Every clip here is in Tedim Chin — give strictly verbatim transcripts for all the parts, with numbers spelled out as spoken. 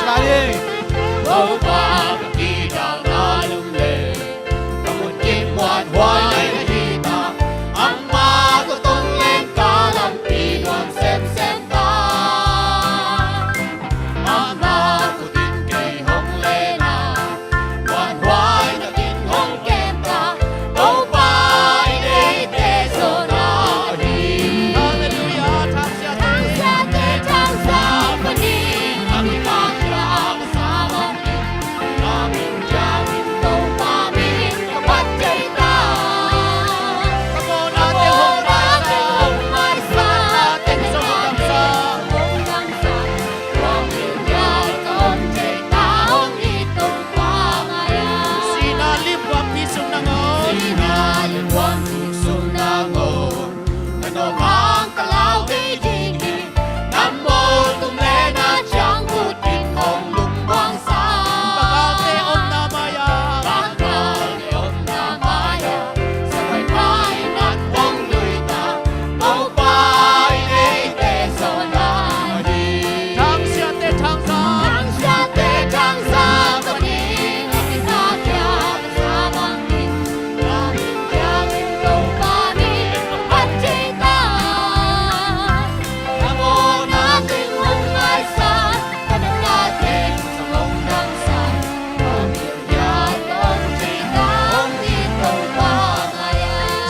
Lai ding. Topa ka kidalna lum le ka mun kim muanhuai na hi ta, amah tawh tong leng ka lampi nuam semsem ta. Amah khut in kei hong len a, muanhuai na in hong kem ta. Topa i deihte zawhna ahi. Halleluiah. Thangsiate, thangsiate, thangsiate, thangsiate, thangsiate,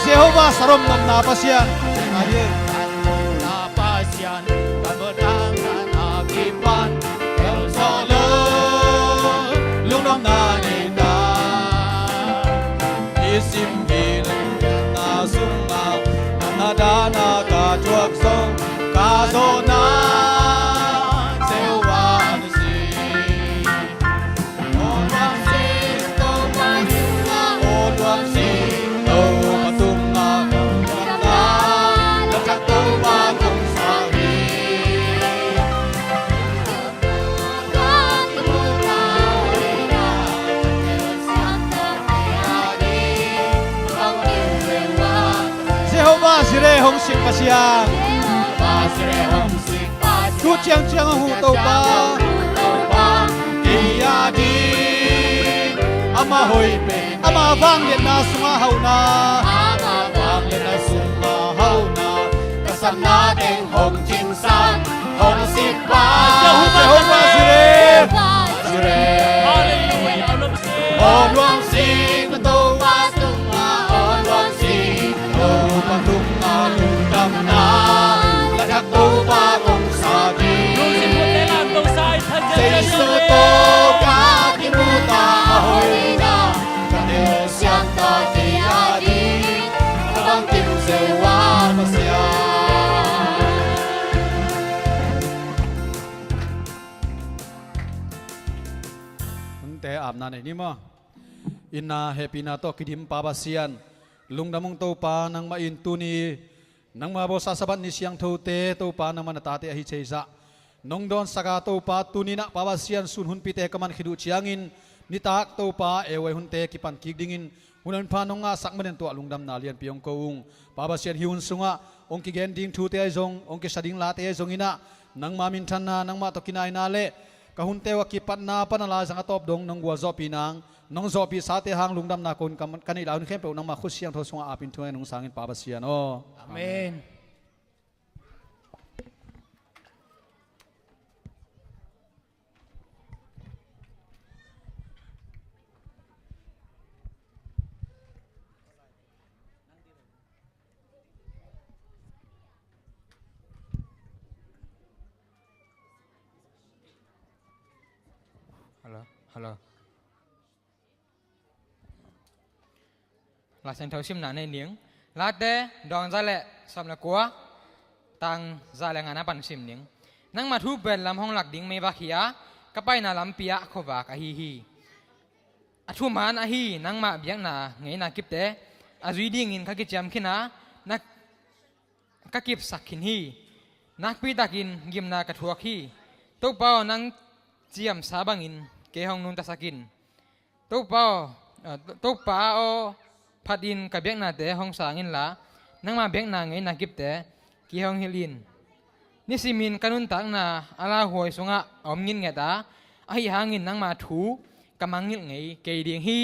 Jehovah sarom nopna Pasian. Amen. Pasian, ka mawhna na kipan, el solo, lungdamna nei ta. I sim hi lungdamna sungah, na dana ka thuak zong, ka zawhna Jehovah na si. Jehovah Jireh hong sik Pasian. Tu ciangciang a huh Topa. Amah hoih pen, amah vangliatna sungah hauhna. Amah vangliatna sungah hauhna. Ka satna teng hong cingsak, hong sikpa. Jehovah Jireh. Jireh. Halleluiah. Aw luang sing Topa tungah, aw luang sing Topa tungah lungdamna, lathak Topa kong sa ding. Jesu tawh ka kimuhna a hoihna, ka telsiam tate a ding, a bangkim Jehovah Pasian. Hunte apna nei ni maw. Itna hehpihna tawh kidim Pa Pasian, lungdam ung Topa, nangmah in tuni nangmah bawlsa Sabbath ni siangthote Topa nangmah na tate ahi theihzah nong dawnsak a, Topa tuni-in ah Pa Pasian sun hunpite ka man khit uh ciangin nitak Topa A Y hunte kipan kik dingin hun a hun pha nong ngahsak manin tua lungdamna lianpi hong ko ung. Pa Pasian hih hun sungah hong kigen ding thute ahi zong, hong kisa ding late ahi zongin ah nangmah minthanna, nangmah tawh kinaina le ka hunte uh a kipatna pan a laizang a tawp dong nong gualzawhpih nang, nong zawhpihsate hang lungdamna ko-in ka, ka neih lai hun khempeuh nangmah khut siangtho sungah apin thu nong sangin Pa Pasian aw. Amen. Hello, hello. Lai Siangtho simna nei ning. Late dawng za le sawm le kua, tang za le ngana pan sim ning. Nangmah thu pen lam hong lak ding meivak hi a, ka paina lampi ah khuavak ahi hi. A thuman ahi nangmah biakna ngeina kipte a zui dingin ka kiciam khin a, na ka kipsak khin hi. Nakpi takin gimna ka thuak hi. Topa aw, nang ciamsa bangin kei hong nuntaksak in. Topa aw, ah, Topa aw, phatin ka biaknate hong sang inla, nangmah biakna ngeina kipte kei hong hilh in. Nisimin ka nuntakna a lauhuai sungah a om ngitnget a, Ahi hangin nangma thu ka mangngilh ngei kei ding hi.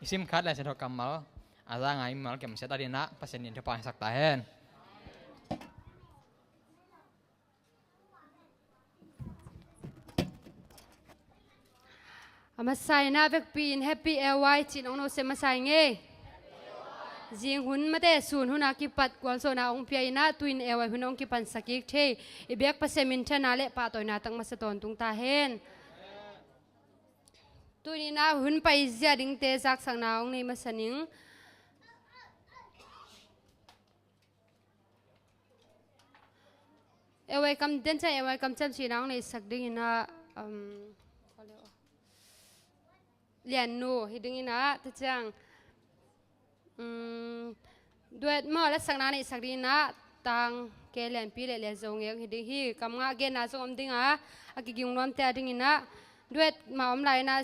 I sim khat Lai Siangtho kammal a za ngai mal kiamsiat a dinah Pasian in thupha hong sak ta hen. A masa inah vekpi in Happy L Y cih nong nusia masa ing ei. Zing hun mate sun hun a kipat gualzawhna hong pia inah tu-in L Y hun hong kipansak kik thei. I biak Pasian minthanna le pahtawina tak masa tawntung ta hen. Tu-in inah hun paizia dingte zaksakna hong nei masa ning. L Y kam den ciang L Y kamciam cihna hong neihsak ding inah, um, Liannu hi ding inah, tua ciang, um, duet maw latsakna neihsak ding inah Tang Ke Lianpi le Lian Zo Ngei hong hi ding hi. Kam ngah genna zong om ding a, a kiging nuamte a ding inah duet mah om lai inah,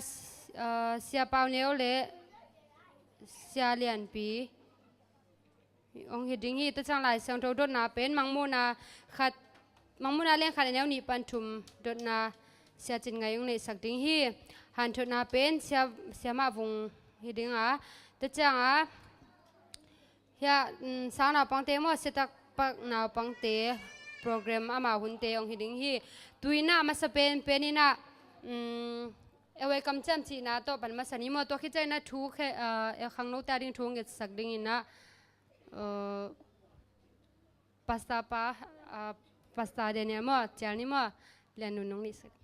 uh, Sia Pau Neu le Sia Lianpi hong hi ding hi. Tua ciang Lai Siangtho dotna pen Mangmuhna khat, Mangmuhna lian khat a neu nih pan thum dotna Sia Cin Ngai hong neihsak ding hi. Hanthotna pen Sia, Sia Mah Vung hi ding a. Tua ciang a, hia, mm, sang naupangte maw, Sia Tak Pak naupangte program ama hunte hong hi ding hi. Tu inah masa pen, pen inah, mm, L Y kamciam cihna tawh pan masa ni maw, tua khit ciang inah thu khe, ah, khangnote a ding thu ngetsak ding inah, uh, Pastor pa, ah, Pastor Daniel maw, cial ni maw, Liannu nong neihsak.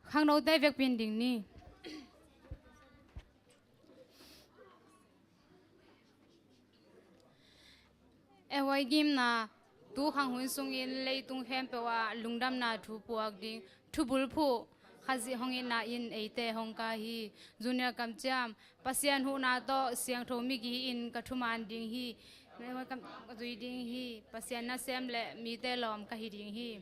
Khangnote vekpi in ding ni. L Y gimna, tu khang hun sungin leitung khempeuh ah lungdamna thu puak ding, thubulphuh, Khazih hong itna in eite hong kai hi. Junior kamciam, Pasian huhna tawh siangtho migi in ka thuman ding hi. Zui ding hi. Pasian nasem le mite lawm ka hi ding hi.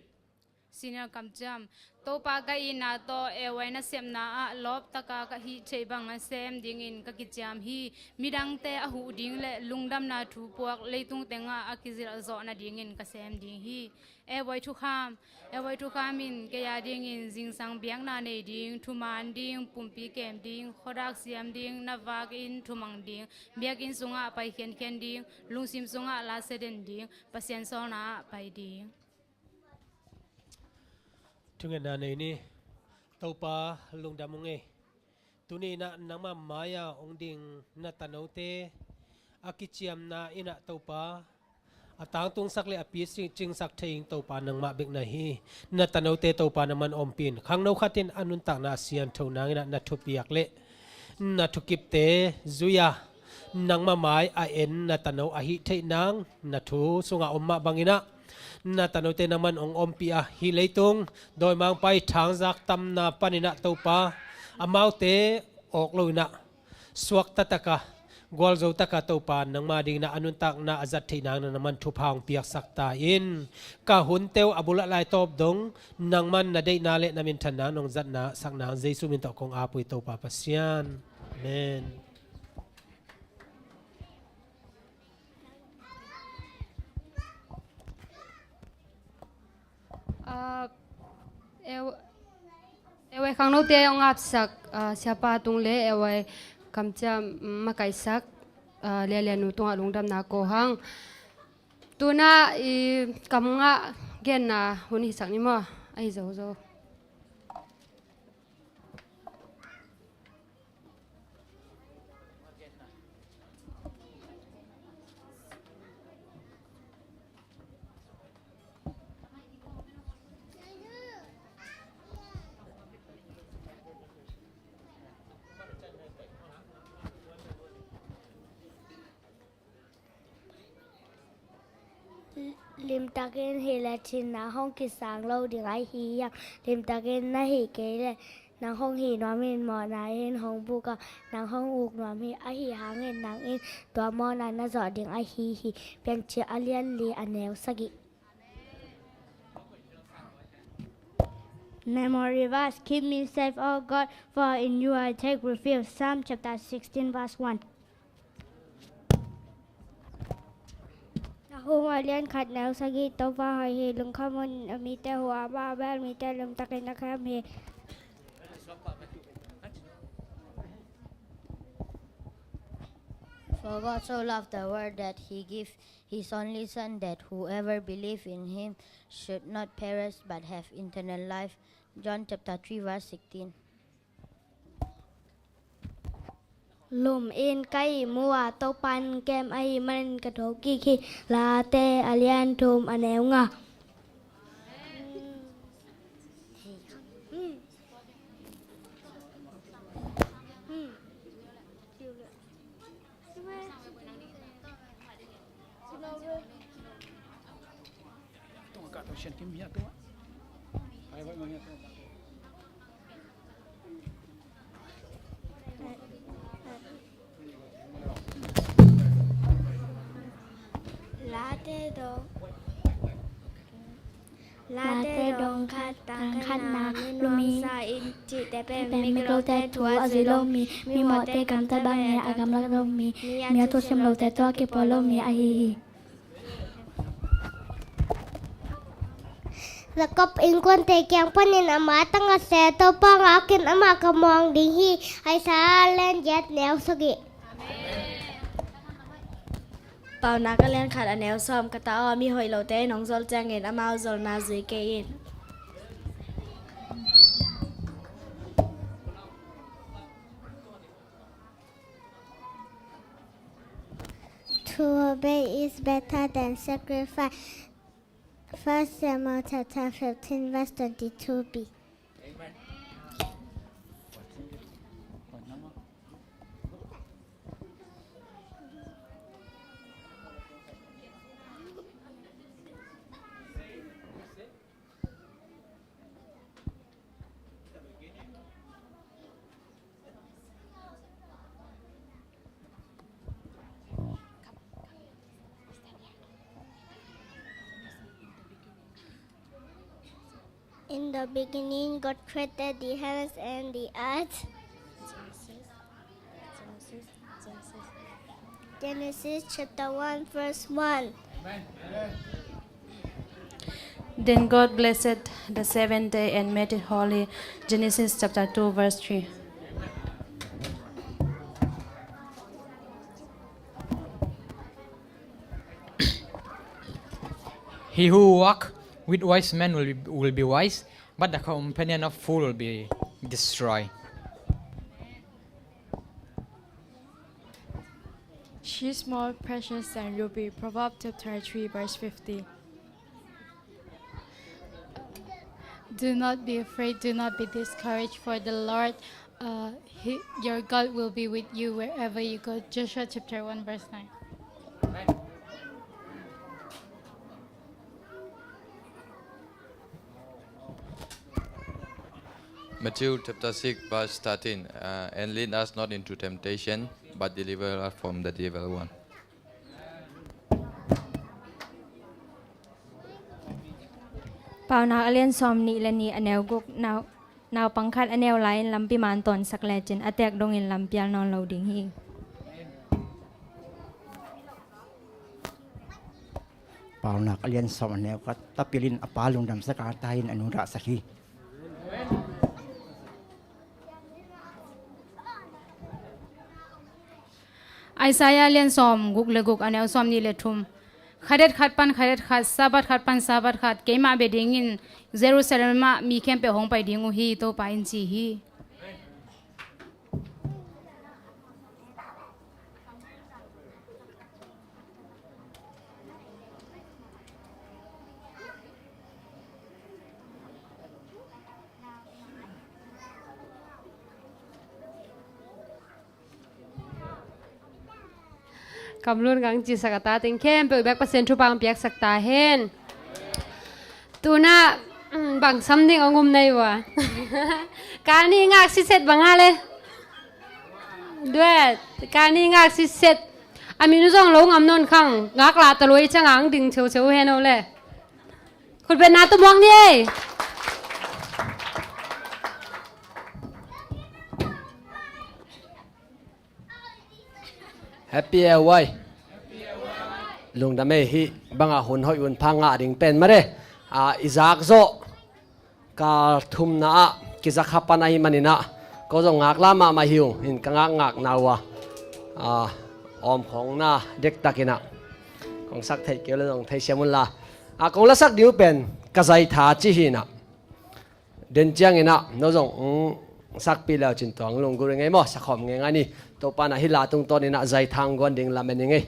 Senior kamciam, Topa ka itna tawh L Y nasepna ah lawptaka ka hih theih banga sem dingin ka kiciam hi. Midangte a huh ding le lungdamna thu puak leitung tengah a kizilh zawh nadingin ka sem ding hi. L Y thukham, L Y thukham in kei a dingin zingsang biakna nei ding, thuman ding, pumpi kem ding, khuadak siam ding, na vakin thumang ding, biakinn sungah pai khiankhian ding, lungsim sungah lasia den ding, Pasian sawlna ah pai ding. Thungetna nei ni. Topa lungdam ung ei. Tuni inah nangma mai-a hong ding na tanote a kiciamna inah Topa a tangtungsak le a picingsak thei ing Topa nangmah bek na hi. Na tanote Topa nangman ompih in. Khangno khat in a nuntakna a siangtho nang inah na thupiak le na thukipte zui-a nangma mai a en na tano a hih theih nang na thu sungah om mah bang inah na tanote nangman hong ompih a, hih leitung dawimangpa i thangzak tamna pan inah Topa amaute awk lo inah suakta taka, gualzo taka Topa nangma ding inah a nuntakna a zat theih nang na nangman thupha hong piaksak ta in. Ka hunte uh a bul ah lai tawp dong nangman na deihna le na minthanna nong zatna sak nang Jesu min tawh kong ap uh hi Topa Pasian. Amen. Ah, L Y khangnote hong apsak, ah, siapa tung le L Y kamciam, mm, makaihsak, ah, Lianliannu tungah lungdamna ko hang. Tuna i kam ngah genna hun hisak ni maw? Ahi zo zo. Limtakin hih le cin nang hong kisang lo ding ahi hiam? Limtakin na hih kei leh nang hong hih nuam in mawhna in hong buk a, nang hong uk nuam hi. Ahi hangin nang in tua mawhna na zawh ding ahi hi. Piancil a lian li a neu sagih. Memory verse, keep me safe, O God, for in you I take refuge. Psalm chapter sixteen, verse one. Rom a lian khat neu sagih. Topa hoih hi. Lungkham un, a mite huh a, amah a bel mite limtakin a khem hi. For God so loved the world that he gave his only Son, that whoever believe in him should not perish but have eternal life. John chapter three verse sixteen. Lum in, ka ihmu a Topa in kem ahih manin ka thokik hi. Late a lian thum a neu nga. Late dong. Late dong khat, tang khatna, lum in, sa in cihte pen miklote thu a zui lo mi, mimawhte gamtat bang hi a gamlat lo mi, mi a thusim lote tawh a kipawl lo mi ahi hi. Jacob innkuante kiang panin amah tang a se, Topa ngakin amah ka muang ding hi. Isaiah lian giat neu sagih. Paunak a lian khat a neu sawm. Ka ta aw, mi hoih lote in hong zol ciangin amau zolna zui kei in. To obey is better than sacrifice. First Samuel chapter fifteen, verse twenty-two b. In the beginning, God created the heavens and the earth. Genesis chapter one, verse one. Then God blessed the seventh day and made it holy. Genesis chapter two, verse three. He who walk with wise men will be, will be wise, but the companion of fool will be destroyed. She's more precious than ruby. Proverbs chapter three, verse fifty. Do not be afraid, do not be discouraged, for the Lord, uh, he, your God will be with you wherever you go. Joshua chapter one, verse nine. Matthew chapter six, verse thirteen, uh, and lead us not into temptation, but deliver us from the evil one. Paunak a lian sawm nih le nih a neu guk. Nau, naupang khat a neu lai-in lampi man tawnsak lecin a teek dongin lampial nawn lo ding hi. Paunak a lian sawm a neu khat. Tapil in a pa lungdamsak a, a ta in a nu dahsak hi. Isaiah lian sawm guk le guk a neu sawm nih le thum. Khadet khat pan khadet khat, Sabbath khat pan Sabbath khat, keimah bia dingin Jerusalem ah mi khempeuh hong pai ding uh hi, Topa in ci hi. Kamlun kang cisak a, a ta teng khempeuh bek Pasian thupha hong piaksak ta hen. Tuna, mm, bang sam ding hong um na hi ua. Kani ngak siset bang a le. Duet, kani ngak siset. A min uh zong lo ngam nawn khang, ngak lah ta lua i ciang ang ding ceuceu hen o le. Khutbetna tawh muak ni ei. Happy L Y. Lungdam ei, hih bangah hun hoih hun pha ngah ding pen mare. A, i zak zawh kal thumna ah kiza kha pan ahih manin ah, ko zong ngaklah mahmah hi ung, in ka ngakngakna uh a, a, awm khawng na dektakin ah kong sak theih kei uh leh zong theisiam un la. A, kong lasak ding uh pen Ka Zaitha ci hi in ah. Den ciangin ah no zong, mm, sakpih le uh cin tuang lunggulh ing ei maw, sakhawm ngeingai ni. Topa in ah hih la tungtawnin ah zaitha guan ding lamen ing ei.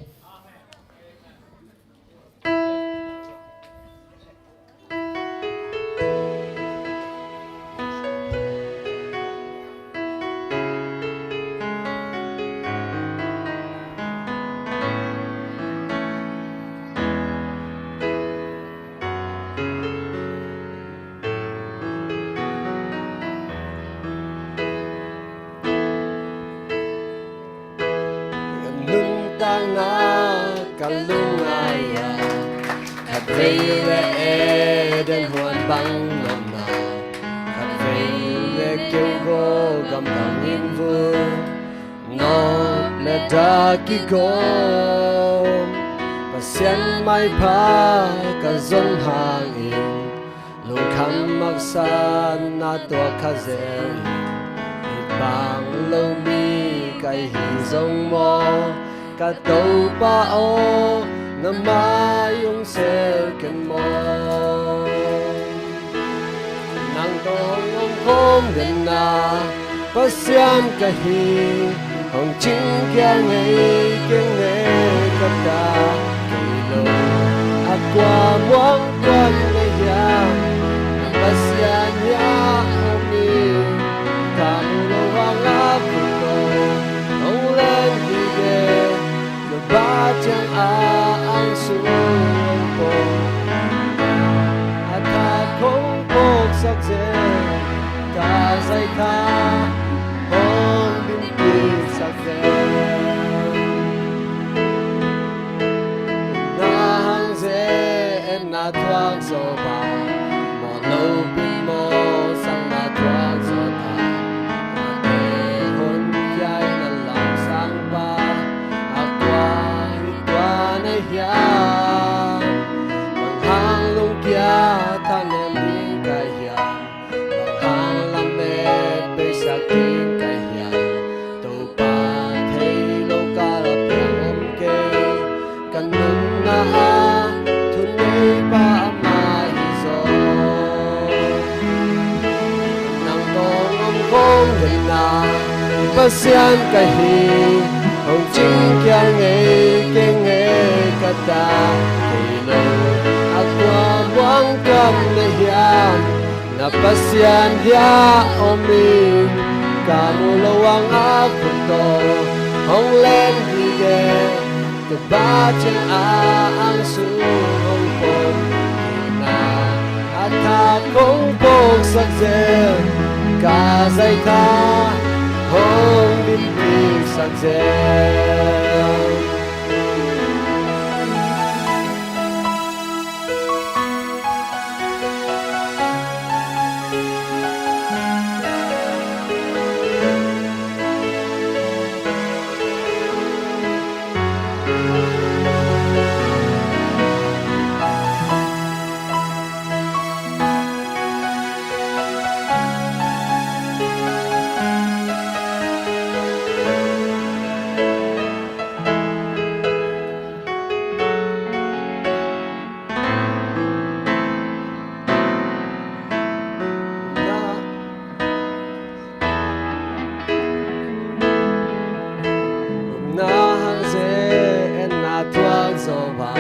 Ka nuntakna ka lungngai a, khatvei le Eden huan bang nopna, khatvei le keuvaw gam bangin vun, nop le dah kigawm, Pasian maipha ka zon hangin, lungkham haksatna tuak kha zel in, it bang lo mi ka hi zong maw, ka Topa aw, na mai hong sel ken maw. Nang tawh hong om khawm den a, Pasian ka hi, hong cingkhia ngei keng e ka ta. Kei lo a kua muang tuan na hiam, Pasian hiah om in, ka mu lo hang a put lo, hong len hi e. Tua ciang a ang sung hong pom, a thak hong phawksak zel, ka zaitha hong dinpihsak zel. Na hang ze en na thuak zo ba, mawh lo pin mawh sang na thuak zo ta. Tate hun kiai na lam sang ba, a kua hi tua na hiam. Bang hang lungkia thanem ding ka hiam, bang hang lamet beisak ding ka hiam. Topa thei lo kal a piang om kei, ka nunna a thuneipa amah hi zaw. Nang tawh hong om khawm den a, Pasian ka hi, hong cingkhia ngei keng e ka ta. Kei lo a kua muang tuan na hiam, na Pasian hiah om in, ka mu lo hang a put tawh, hong len hi e. Tua ciang a ang sung hong pom, na a thak hong phawksak zel, ka zaitha hong dinpihsak zel. Na hang ze en na thuak zo ba,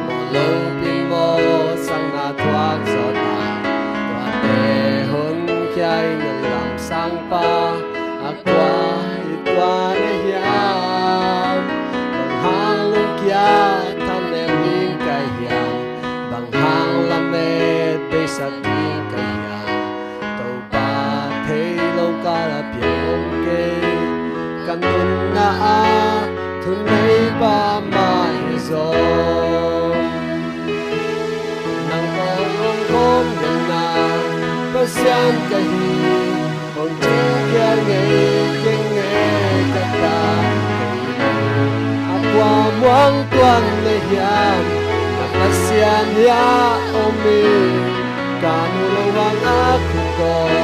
mawh lo pin mawh sang na thuak zo ta. Tuate hun kiai na lam sang pa, a kua hi tua na hiam. Bang hang lungkia thanem ding ka hiam, bang hang lamet beisak ding ka hiam. Topa thei lo kal a piang om kei, ka nunna a thuneipa mah hi zaw. Nang tawh hong om khawm den a, Pasian ka hi, hong cingkhia ngei keng e ka ta. A kua Bang tuan na hiam, na Pasian hiah om in, ka mu lo hang a khut tawh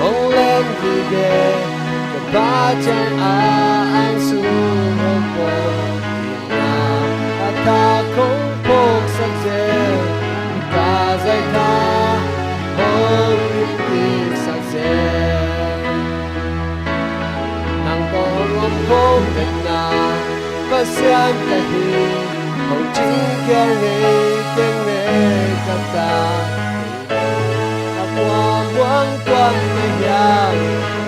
hong lem gige, ka ba ciang a ang sung hong pawng in, na a thak hong phawksak zel, ka zaitha hong dim kiksak zel. Nang tawh hong om khawm vetna Pasian ka hi, hong cingkial ngei teng ngei ka ta. A kua muang tuan na hiam,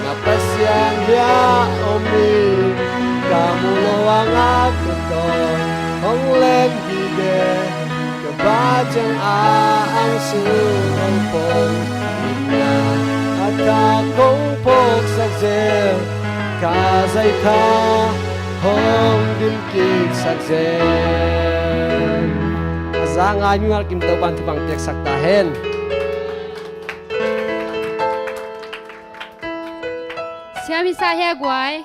na Pasian hiah om in, ka mu lo hang a khut tawh hong lem gige, ka ba ciang a ang sung hong pawng in, na a thak hong phawksak zel, ka zaitha hong dim kiksak zel. A za ngai mi ngal kim Topa'n thupha piaksak ta hen. Siam hi sa hia guai.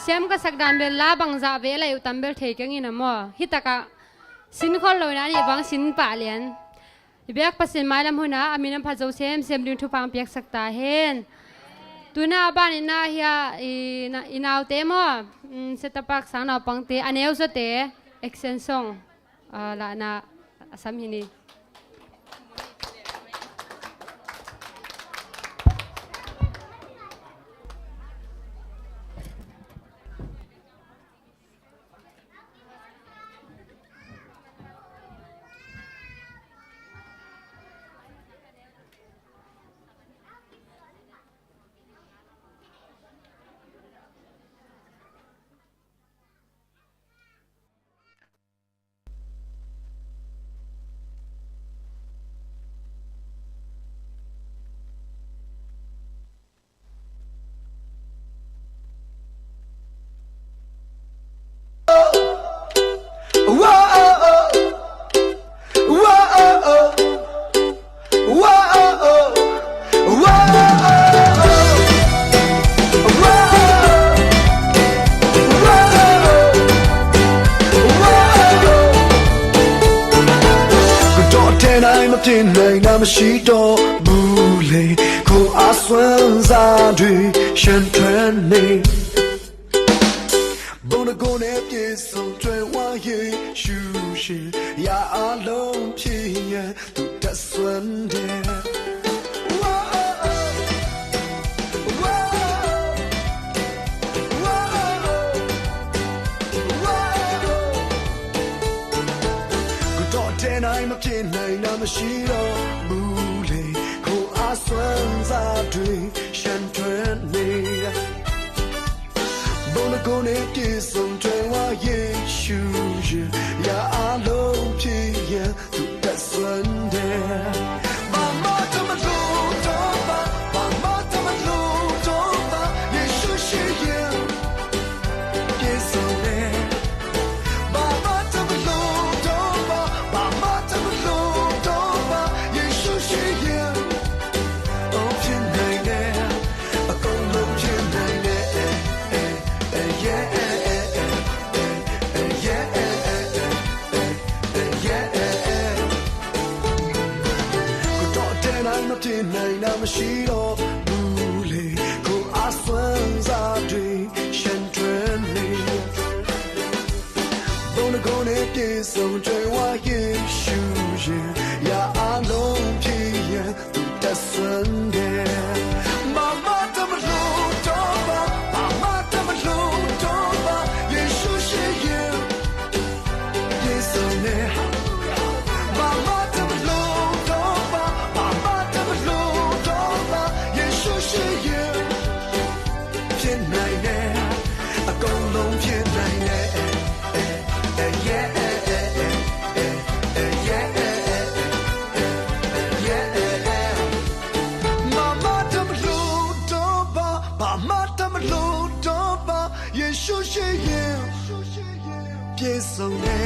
Siam ka sak dan bel la bangzah ve lai uh tam bel thei keng in a maw. Hi takah sin khol lo in a nih bang sin pah lian. I biak Pasian mailam hunah a min a phat zo semsem ding thupha piaksak ta hen. Tuna a ban in a hia i na-, i naute maw, mm, Setapak sang naupangte, a neu zawte, action song, ah, lahna a sam hi ni. Ka dawh tenai ma tenai na ma shi dawh bu le, ko a suan za dui shan tuan ne. Bona gone pye song tuan wa ye shu shin ya a long pye ya tu ta suan de. Ku dawh tenai ma tenai na ma shi dawh bu le, ko a suan za dui shan tuan ne. Bona gone pye song tuan wa ye shu ye ya a long pye ya tu ta suan de. Ba ma ta ma lo dawh ba, ba ma ta ma lo dawh ba, Yesu shi ye pye song de. Ba ma ta ma lo dawh ba, ba ma ta ma lo dawh ba, Yesu shi ye. Oh, pye nai de, a kong lo pye nai de. Ko dawh tenai ma tenai na ma shi dawh bu le, ko a suan za dui shan tuan ne. Bona gone pye song tuan wa ye shu ye ya a long pye ya tu ta suan de. Ba ma ta ma lo dawh ba, ba ma ta ma lo dawh ba, Yesu shi ye pye song de. Ba ma ta ma lo dawh ba, ba ma ta ma lo dawh ba, Yesu shi ye pye nai de. A kong long pye nai de. Ba ma ta ma lo dawh ba, ba ma ta ma lo dawh ba, Yesu shi ye pye song de.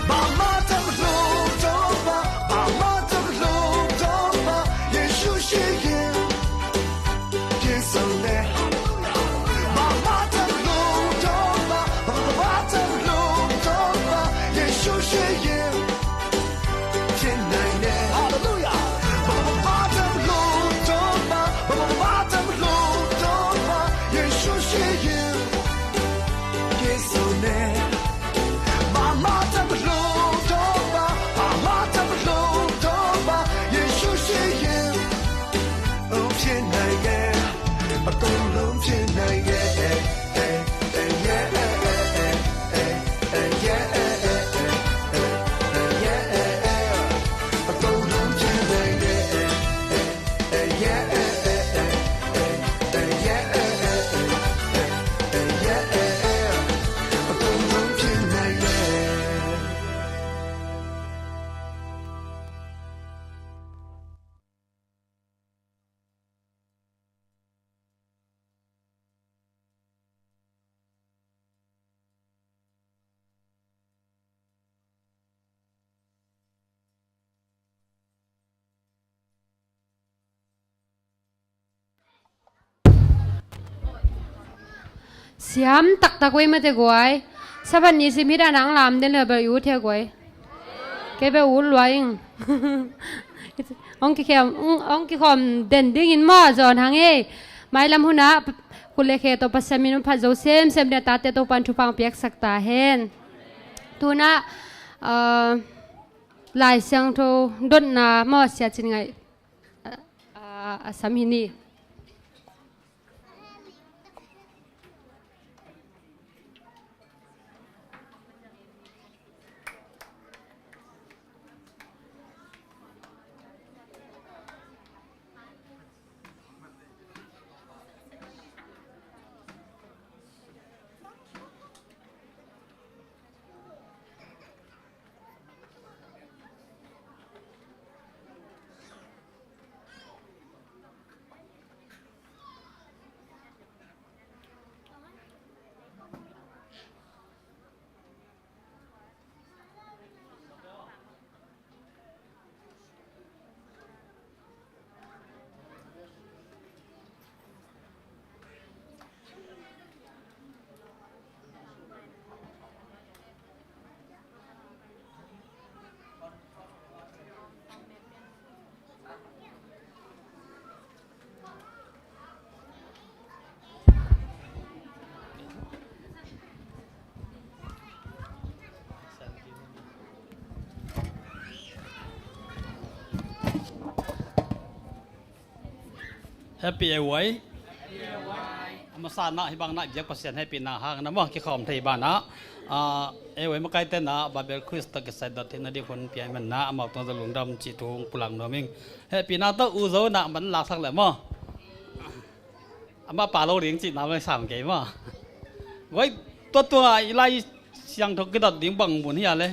Ba ma ta ma lo dawh ba, ba ma ta ma lo dawh ba, Yesu shi ye pye song de. Ba ma ta ma lo Siam taktak wei mate guai. Sabat ni sim hi dan ang lam den le bel i ut hia guai. Kei bel ut lua ing. Ong kikham, ong, ong kikhawm den dingin maw zawn hang ei. Mailam hunah khut le khe tawh Pasian min phat zo semsem ding a tate Topan thupha piaksak ta hen. Tunah, ah, Lai Siangtho dotna maw Sia Cin Ngaih, ah, ah, a sam hi ni. Happy ei wai. A masa na hih bang na biak Pasian happy na hang na maw kikhawm thei banah, ah, ei wai makai te na Bible quiz tawh kisai dot theihna ding hun piai man na amau tawh za lungdam cih thu hong pulang nuam ing. Happy na tawh u zo na man laksak le maw. Amah pa lo ding cih na mai sam kei maw. Wai tua tua i Lai Siangtho kidot ding bang mun hi a le.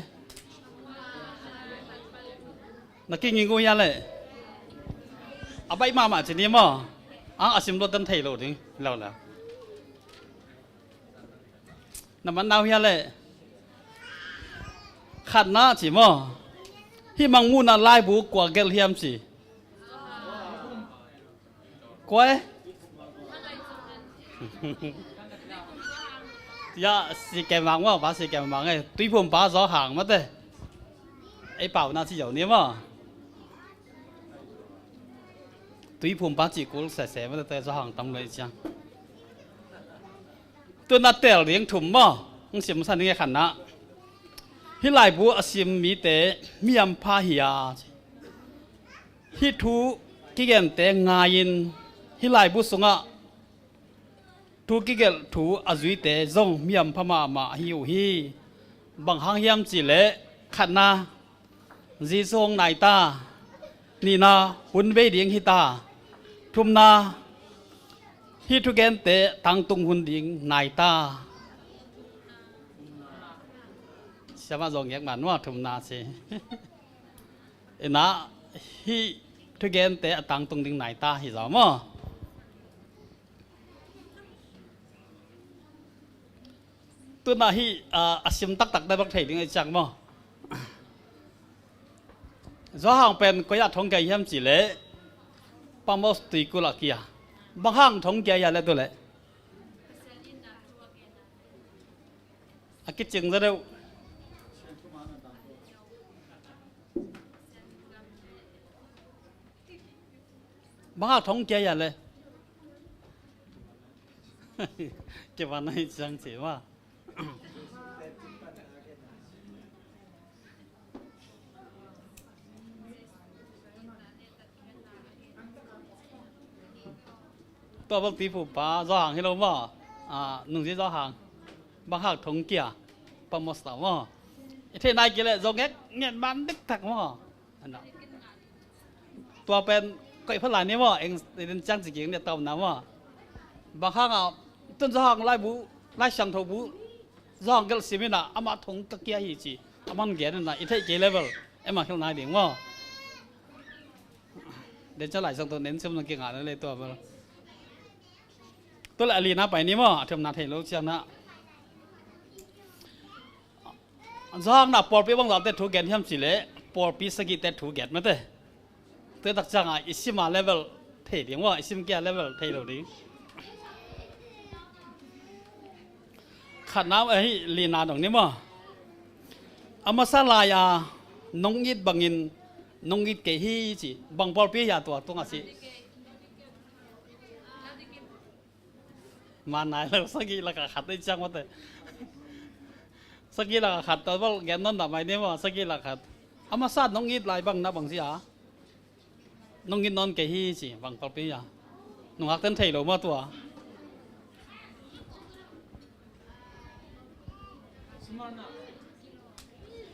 Na kinging uh hia le. A baih mahmah ci ni maw. Ang a sim luat dan thei lo ding. Lo lo. Na man nau hia le. Khatna ci maw. Hih Mangmuhna laibu kua gelh hiam ci. Kua e? Ya, si kem mang maw, pa si kem mang e. Tuiphum pa Zawhang mate. Ei pau na ci yo ni maw. Tuiphum pa ci kul sese mate te Zawhang tam lei ciang. Tuna tel ding thum maw. Hong sim sa ning e khatna. Hih laibu a sim mite miam pha hi a. Hih thu kigente ngai-in hih laibu sungah thu kigelh thu a zuite zong miam pha mahmah ahi uh hi. Bang hang hiam cihleh khatna Jesu hong nai ta, nihna hun bei ding hi ta, thumna hih thugente tangtung hun ding nai ta. Siamah zong ngek man maw thumna si. Inah hih thugente a tangtung ding nai ta hi zaw maw? Tunah hih, ah, a sim taktak dai bak thei ding a i ciang maw? Zawhang pen koi ah thong kia hiam cihleh Patmos tuikulh ah kia. Bang hang thong kia hia le tu le? A kicing za deuh. Bang hang thong kia hia le? Kivan a hi ciang ci maw? Tua bang Tuiphum pa Zawhang hi lo maw? Ah, nungzi Zawhang. Bang hang thong kia Patmos ta maw? I theih nai kei leh zong ngek ngen man diktak maw? Tua pen koih pha lai ni maw, eng den ciang ci ging ni a taumna maw? Bang hang a tun Zawhang laibu, Lai Siangtho bu Zawhang gelh sim inah amah thong ka kia hi ci a man gen inah i theih kei level em a khel nai ding maw? Den ciang Lai Siangtho nen sim na kingah na le tua bel. Tua le a lina pai ni maw, a thumna thei lo ciang na. Zawhang na pawlpi bangzahte thu gen hiam cihleh pawlpi sagihte thu gen mate. Tuitak ciangah i sima level thei ding maw, i sim kia level thei lo ding. Khatna ahi lina dong ni maw? A masa lai-a nong it bangin nong it kei hi ci. Bang pawlpi hi a tua tungah ci? Man nai lo, sagih lakah khat ei ciang mate. Sagih lakah khat tua bel gen nawn dah mai ni maw, sagih lakah khat. A masa nong it lai bang na bang ci a? Nong it nawn kei hi ci, bang pawlpi hi a? Nungak ten thei lo maw tua?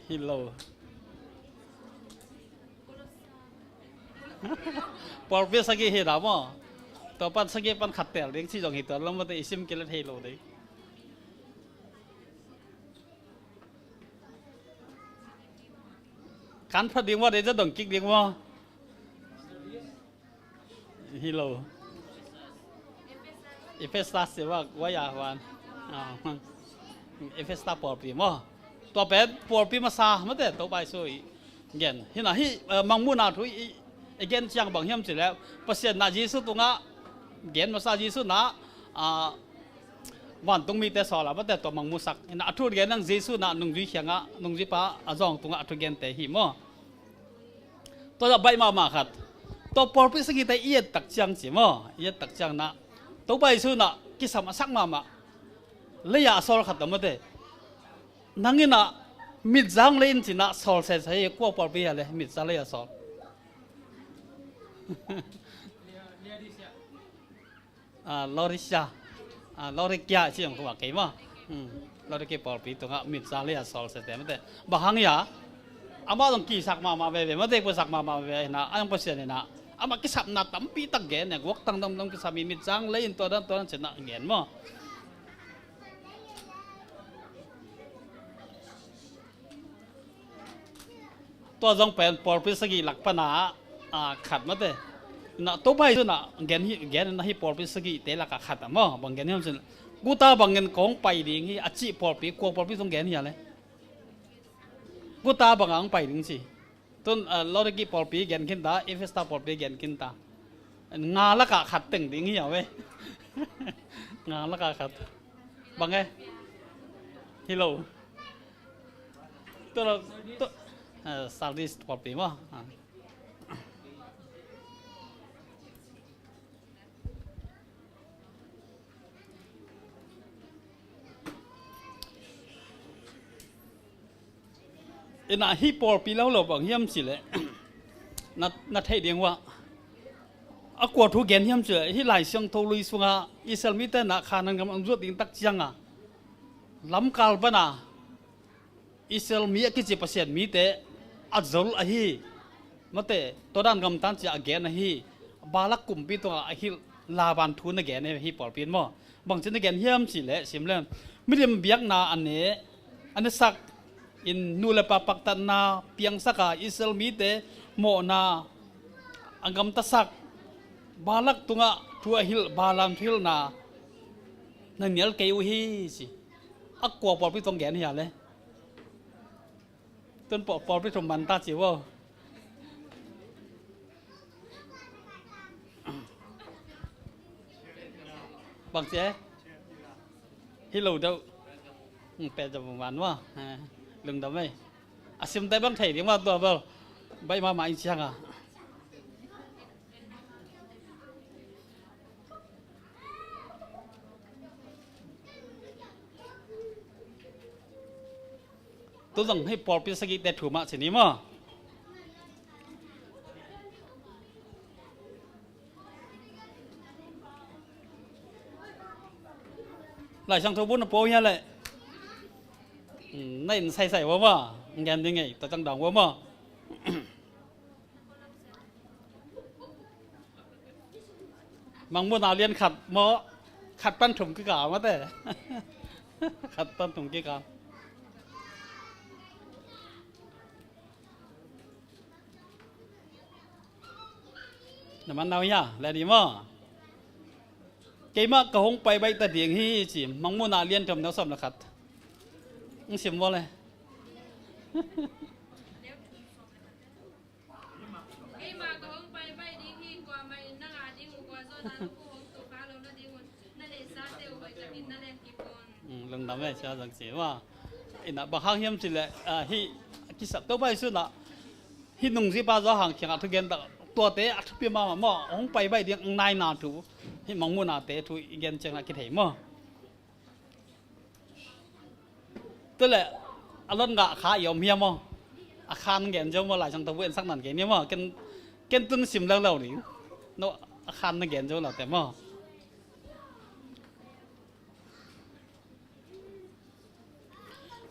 Hi lo. Pawlpi sagih hi dah maw? Tua pan sagih pan khat tel ding ci zong hi tua lam mate, i sim kile thei lo ding. Kan phat ding maw, dei za dong kik ding maw? Hi lo. Efesa siwa waya wan. Ah, Efesa pawlpi maw? Tua pen pawlpi masa mate, Topa Jesu i gen. Hi na hi, eh, Mangmuhna thu i, i gen ciang bang hiam ci leh, Pasian na Jesu tungah gen masa, Jesu na, ah, vantung mite sawl a mate, tua Mangmuhsak. Hi na a thu gen nang Jesu na nungzui khiangah, nungzuipa a zawng tungah a thu gente hi maw? Tua dah baih mahmah khat. Tua pawlpi sagihte i et tak ciang ci maw? I et tak ciang na Topa Jesu na kisam a sak mahmah. Lei-a a sawl khat a mate. Nang in a mitzang lei in ci na sawl sese hi, kua pawlpi hi a le mitzang lei-a sawl? Ah, Laodicea. Ah, Laodicea ci hong khua kei maw? Hmm. Laodicea pawlpi tungah mitzang lei-a sawl sese mate. Bang hang hi a? Amah zong kisak mahmah veve mate, puasak mahmah veve hi na, a zong Pasian hi na. Amah kisapna tampi tak gen ne, guak tang dongdong kisam hi, mitzang lei in tua dan tua dan ci na gen maw? Tua zong pen pawlpi sagih lak pana, ah, khat mate. Na Topa Jesu na gen hi, gen na hi pawlpi sagihte lakah khat a maw? Bang gen hiam cin, guta bangin kong pai ding hi a cih pawlpi, kua pawlpi zong gen hi a le? Guta bangah hong pai ding ci. Tun, ah, Laodicea pawlpi gen khin ta, Efesa pawlpi gen khin ta. Nga lakah khat teng ding hi a ve. Nga lakah khat. Bang e? Hi lo. Tu lo, tu, eh, Sardis pawlpi maw? Ah. Ina hi pawlpi lo lo bang hiam ci leh, na, na theih ding uh ah, a kua thu gen hiam ci leh, hi Lai Siangtho lui sungah Israel mite na Khanaan gam ang zuat ding tak ciangah lamkal pana Israel mi a kici Pasian mite a zol ahi. Mate, tua dan gamtan cia a gen ahi. Balak kumpi tungah a hilh Laban thu na gen ahi pawlpi in maw? Bangci na gen hiam ci leh, sim leh, milim biakna a ne, a nesak in nu le pa paktatna piangsak a Israel mite mawhna a gamtasak Balak tungah thu a hilh, Balaam thu hilhna na nial kei uh hi ci. A kua pawlpi tawh gen hi a le? Tun paw-, pawlpi thum man ta ci vo. Bang ci e? Hi lo deuh. Pe deuh man vo. Lungdam ei. A simte bang thei ding vo tua bel. Baih mahmah ing ciang a. Tu zong hei pawlpi sagihte thu mah ci ni maw? Lai Siangtho bu na pua hia leh? Na in saisai vo maw? Ngen ding ei, tua cang dawng vo maw? Mangmuhna lian khat maw, khat pan thum kikal mate. Khat pan thum kikal. Na man nau hia, le ni maw? Keimah ka hong pai baih ta ding hi ci, Mangmuhna lian thum neu sawm le khat. Ng sim vo le. Keimah ka hong pai baih ding hi, kuamah in nang a ding uh, kua zawhna na pu hong tukhak lo nadingun na neihsate uh hoihtakin na leng kip un. Mm, Lungdam e, sia zang si ma. Ina bang hang hiam cileh, ah, hih kisap to pai sunah hih nungzipa Johan kiangah thugen tak tuate a thupi mahmah maw, hong pai baih ding naina thu, hih mangmuhnate thu i gen ciangah kithei maw. Tuleh a lon ngah kha i om hiam maw? A khan gen zo maw, Lai Siangtho bu en sak nan gen ni maw? Ken, ken tun sim lelo ni. No, a khan na gen zo lo te maw?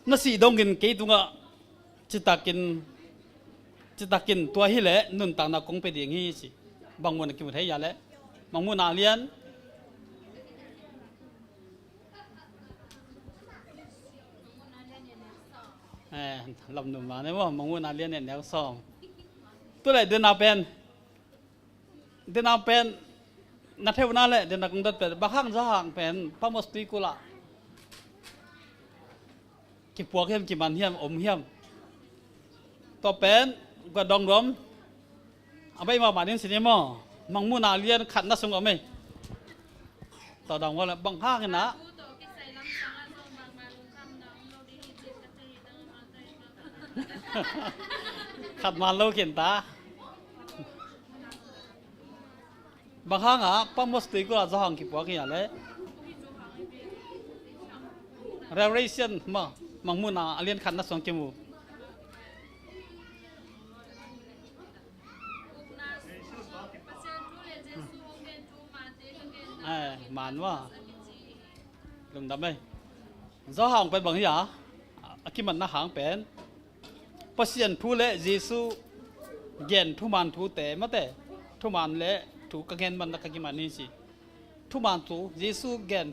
Na sih dongin kei tungah citakin, citakin tua hileh nuntakna kong pe ding hi ci. Bang mun a kimu thei a leh? Mangmuhna lian. Eh, lamnum mah ne maw, Mangmuhna lian nih neu sawm. Tuleh dena pen, dena pen na theuna leh dena kong dot pen, bang hang Johan pen Patmos tuikulh ah kipuak hiam, kiman hiam, om hiam? Tua pen kua dong duam? A baih mahmah nin si ni maw? Mangmuhna lian khatna sung om ei. Tua dong maw leh bang hang ina? Khat man lo khin ta. Bang hangah Patmos tuikulh ah Johan kipuak hi a leh? Revelation maw, Mangmuhna a lian khatna sung kimu. Eh, man maw. Lungdam ei. Johan pen bang hi a, a kimanna hang pen Pasian thu le Jesu gen thuman thute mate, thuman le thu ka gen manna ka kiman hi ci. Thuman thu, Jesu gen